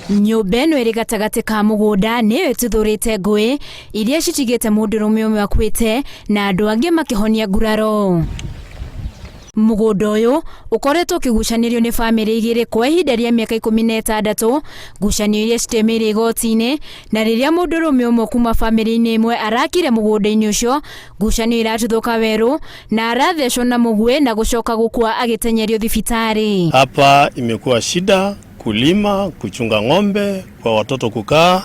Nyũmba ĩno ĩrĩ gatagatĩ ka mũgũnda nĩyo ĩtuthũrĩte ngũĩ iria citigĩte mũndũrũme ũmwe akuĩte na andũ angĩ makĩhonia nguraro. Mũgũnda ũyũ ũkoretwo ũkĩgucanĩrio nĩ bamĩrĩ igĩrĩ kwa ihinda rĩa mĩaka 16, ngucanio iria citĩmĩire igoti-inĩ, na rĩrĩa mũndũrũme ũmwe kuma bamĩrĩ-inĩ ĩmwe arakire mũgũnda-inĩ ũcio, ngucanio iratuthũka werũ na arathecwo na mũguĩ na gũcoka gũkua agĩteng'erio thibitarĩ. Hapa imekuwa shida kulima, kuchunga ng'ombe, kwa watoto kukaa,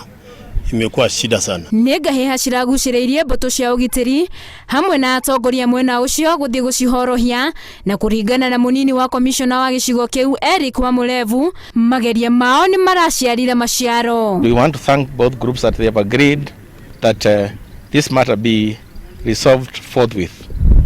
imekuwa shida sana. Nĩ ngahĩha ciragucĩrĩirie mbũtũ cia ũgitĩri hamwe na atongoria mwena ũcio gũthiĩ gũcihorohia, na kũringana na mũnini wa komishona wa gĩcigo kĩu Eric Wamulevu, mageria mao nĩ maraciarire maciaro. We want to thank both groups that they have agreed that this matter be resolved forthwith.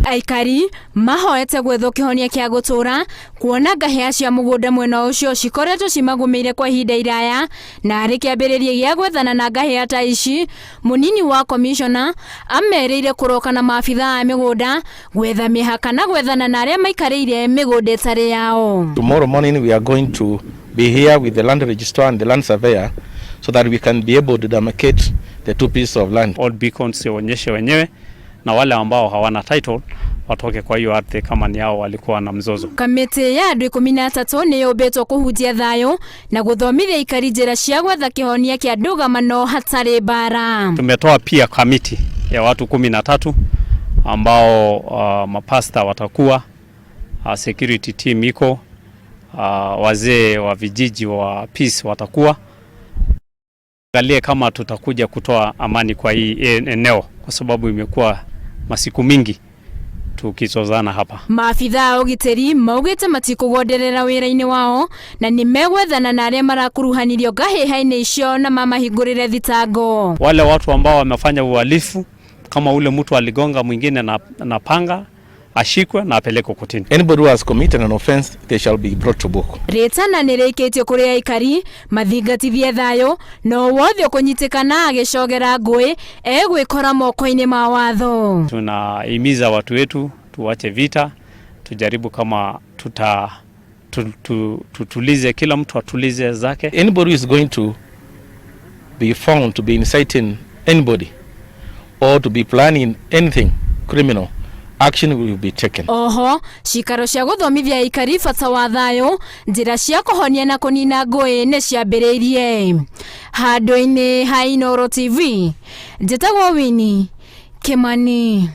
Aikari mahoete gwethwo kĩhonia kĩa gũtũra kuona ngahĩha cia mũgũnda mwena ũcio cikoretwo cimagũmĩire kwa ihinda iraya, na arĩ kĩambĩrĩria gĩa gwethana na ngahĩha ta ici, mũnini wa komishona amerĩire kũroka na maabithaa a mĩgũnda gwetha mĩhaka na gwethana na arĩa maikarĩire mĩgũnda ĩtarĩ yao. Tomorrow morning we are going to be here with the land registrar and the land surveyor so that we can be able to demarcate the two pieces of land. All beacons waonyeshe wenyewe na wale ambao hawana title watoke kwa hiyo ardhi kama ni hao walikuwa na mzozo. Kamĩtĩ ya andũ 13 nĩ yũmbĩtwo kũhunjia thayũ na gũthomithia aikari njĩra cia gwetha kĩhonia kĩa ndũgamano hatarĩ mbara. Tumetoa pia kamiti ya watu 13 ambao mapasta watakuwa, security team iko, wazee wa vijiji wa peace watakuwa. Angalie kama tutakuja kutoa amani kwa hii eneo kwa sababu imekuwa masiku mingi tukizozana hapa. Maabithaa a ũgitĩri maugĩte matikũgonderera wĩra-inĩ wao na nĩ megwethana na arĩa marakuruhanirio ngahĩha-inĩ icio na mamahingũrĩre thitango. Wale watu ambao wamefanya uhalifu kama ule mtu aligonga mwingine na panga ashikwe na apelekwe kotini. Anybody who has committed an offense, they shall be brought to book. Rĩtana nĩ rĩikĩtio kũrĩ aikari mathingatithie thayũ na o wothe ũkũnyitĩkana agĩcogera ngũĩ egwĩkora moko-inĩ ma watho. Tunahimiza watu wetu tuache vita, tujaribu kama tuta tu, tu, tutulize, kila mtu atulize zake. Anybody who is going to be found to be inciting anybody or to be planning anything criminal, action will be taken. Oho cikaro cia gũthomithia aikari bata wa thayũ, njĩra cia kũhonia na kũnina ngũĩ nĩ ciambĩrĩirie. Handũ-inĩ ha Inooro TV, njĩtagwo Winnie Kimani.